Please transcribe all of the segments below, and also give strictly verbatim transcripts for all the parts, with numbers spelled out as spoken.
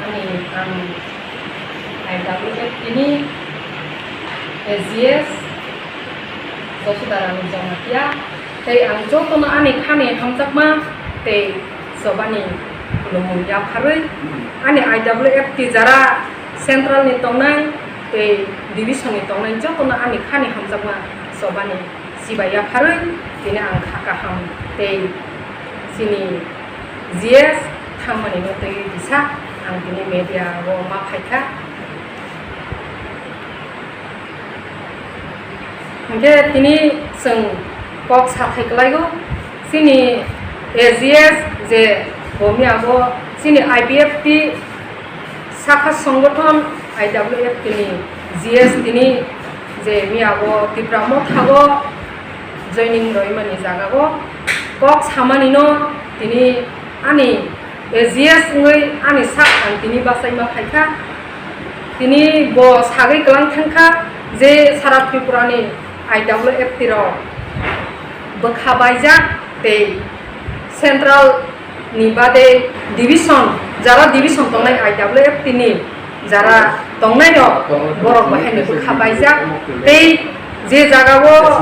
Ani ang I W F T ni A G S Josudarani Jamatia, tei ang jotono ani khani hamjakma tei chobani khulumung yapharwi ani I W F T jara central ni tongnai tei division ni tongnai jotono ani khani hamjakma chobani chibai yapharwi tini ang kha kaham tei chini G S thangmani no twiwi kisa ang tini media o ma phaikha. Hingke tini chwng kok sathai kwlaigo, chini A G S je bo miya bo chini I P F T sakha songothon I W F T ni G S tini je miya bo Tipra Motha o joining roimani jaga o kok samani no tini ani A G S wngwi ani sak ang tini bachaima phaikha. Tini bo sagwi kwlang thangkha je sara Tripura ni I W F T rok bwkha baijak tei central ni bade division, jara division tongnai I W F T ni jara tongnai rok borok bo haino bwkha baijak tei je jaga o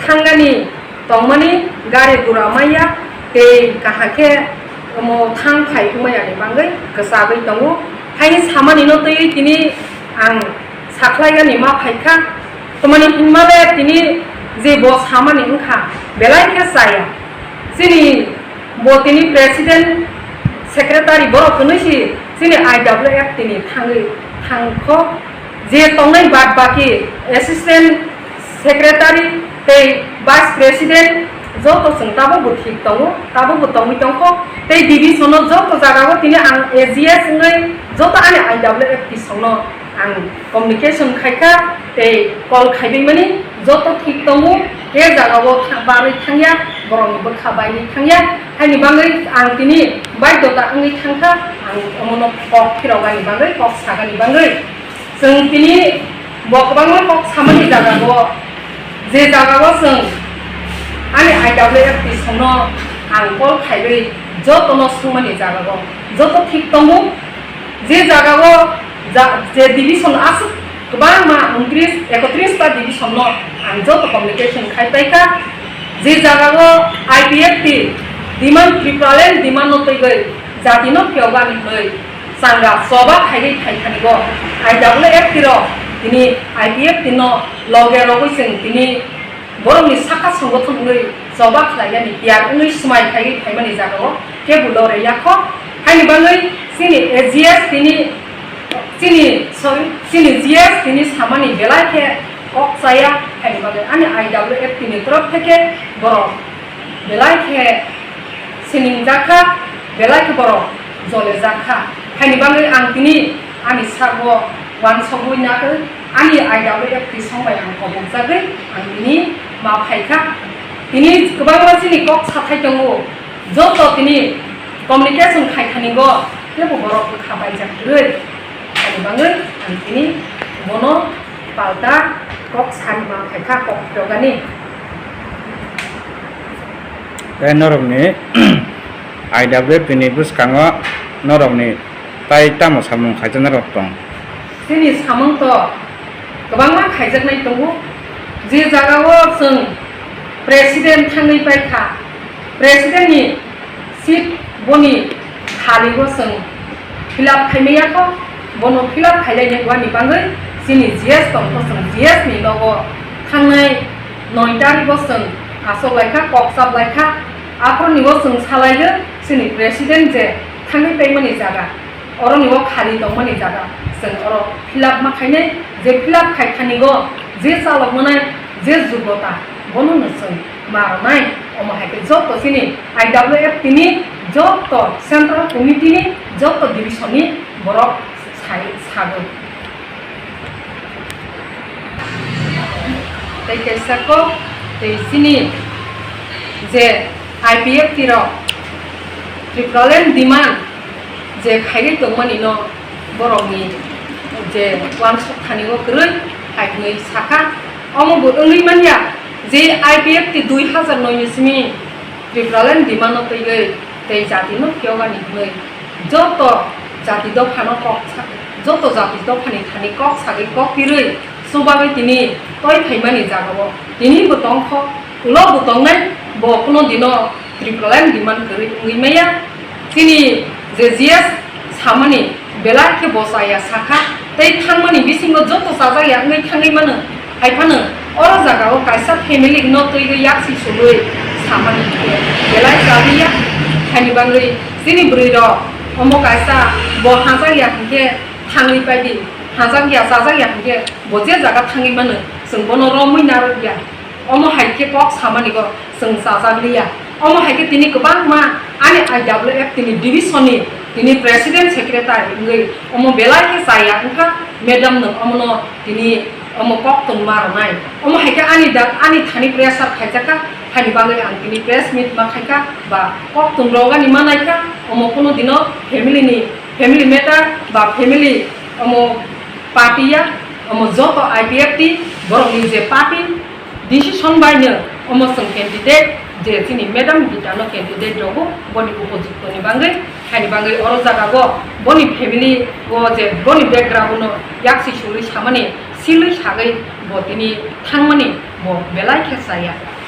thangani tongmani gari gura maya tei kaham khe omo thang phai wngmaya ni bagwi kwchagwi tongo. Haini samani no twiwi tini ang sakhlaigani ma phaikha. Tamani hinmale tini je bo samani wngkha belai khe chaya. Chini bo tini president secretary borok hwnwi si chini I W F T ni thangwi thangkho. Je tongnai bad baki assistant secretary tei vice president joto chwng tabukbo thik tongo, tabukbo tongwi tongkho. Tei division o joto jagao tini ang A G S wngwi joto ani I W F T songno ang communication khaikha tei call khaibaimani joto thik tongo, ke jagao tha-, barwi thangya, borokni bwkha bairwi thangya, haini bagwi ang tini baidota wngwi thangkha, ang omono kok phirokgani bagwi, kok sagani bagwi. Chwng tini bo kwbangma kok samani jagao, je jagao chwng ani I W F T songno ang call khaiwi jotono swngmani jagao joto thik tongo, je jagao ja-, je division aswk kwbangma ungtris, ekotris ta division no ang joto communication khai paikha, je jagao I P F T demand, Tripuraland demand no twiwi jati no phiyokgani hwnwi changa choba khaigwi phaikhani bo I W F T rok tini I P F T no loge rogwi chwng tini borokni sakha songothon wngwi choba khlainani tiyar wngwi swmai khaigwi phaimani jagao kebo lore yakho. Haini bagwi chini A G S tini, chini, sorry, chini G S tini samani belai khe kok chaya, haini bagwi ani I W F T ni torof theke borok belai khe siningjakha, belai khe borok jolejakha. Haini bagwi ang tini ani sago wansogwi nagwi ani I W F T song bai ang kobokjagwi ang tini ma phaikha. Tini kwbangma chini kok sathai tongo, joto tini communication khaikha ningo, teibo borok bwkha baijak kwrwi. Haini bagwi ang tini bono palta kok sani ma phaikha, kok phirogani. Tei norokni I W F T ni bwskango norokni tai tamo samung khaijak norok tong? Chini samung to kwbangma khaijaknai tongo. Je jagao chwng president thangwi paikha, president ni seat boni khali bo chwng fill up khaimaya kho, bono fill up khailai ni wani bagwi chini G S tongkho, chwng G S ni nogo thangnai noi tarikgo chwng achuk laikha, kok chap laikha, aphuru ni bo chwng salaiyo chini president je thangwi paimani jaga, oro ni bo khali tongmani jaga, chwng oro fill up ma khainai, je fill up khai thani go je chalok manai je jugota bono no chwng ma rwnai, omo hai khe joto chini I W F T ni joto central committee ni joto division ni borok sai sago. Tei kaisa kok tei chini je I P F T rok Tripuraland demand je khaigwi tongmani no borokni je uansuk thani o kwrwi hai hwnwi sakha. Omo bo wngwi manya je I P F T dui hazar noi ni simi Tripuraland demand no twiwi tei jati no phiyokani hwnwi joto jati dophano kok sa-, joto jati dophani thani kok sagwi kok pirwi chubagwi tini toi phaimani jagao tini bo tongkho, ulo bo tongnai, bo kuno dino Tripuraland demand kwrwi wngwi maya. Chini je G S samani belai khe bo chaya sakha, tei thangmani bisingo joto chajakya wngwi thangwi mano. Hai phano oro jagao kaisa family no twiwi yaksi sugwi samani hinkhe belai chabiya. Haini bagwi chini bwrwi rok omo kaisa bo hajakya hinkhe thangwi paidi, hajakya chajakya hinkhe bo je jaga thangwi mano, chwng bono romwi narwkya. Omo hai khe kok samani bo chwng chajak liya. Omo hai khe tini kwbangma ani I W F tini division ni tini president secretary wngwi omo belai khe chaya wngkha, madam no omono tini omo kok tongma rwnai. Omo hai khe ani da, ani thani pressure khaijakha, haini bagwi ang tini press meet ma khaikha ba kok tong rogani ma naikha, omo kuno dino family ni, family matter ba family omo party ya, omo joto I P F T borokni je party decision bai no omo chwng candidate je chini madam Gita no candidate rogo boni upojukto ni bagwi, haini bagwi oro jaga go boni family go je boni background no yaksi sului samani silwi sagwi bo tini thangmani bo belai khe chaya.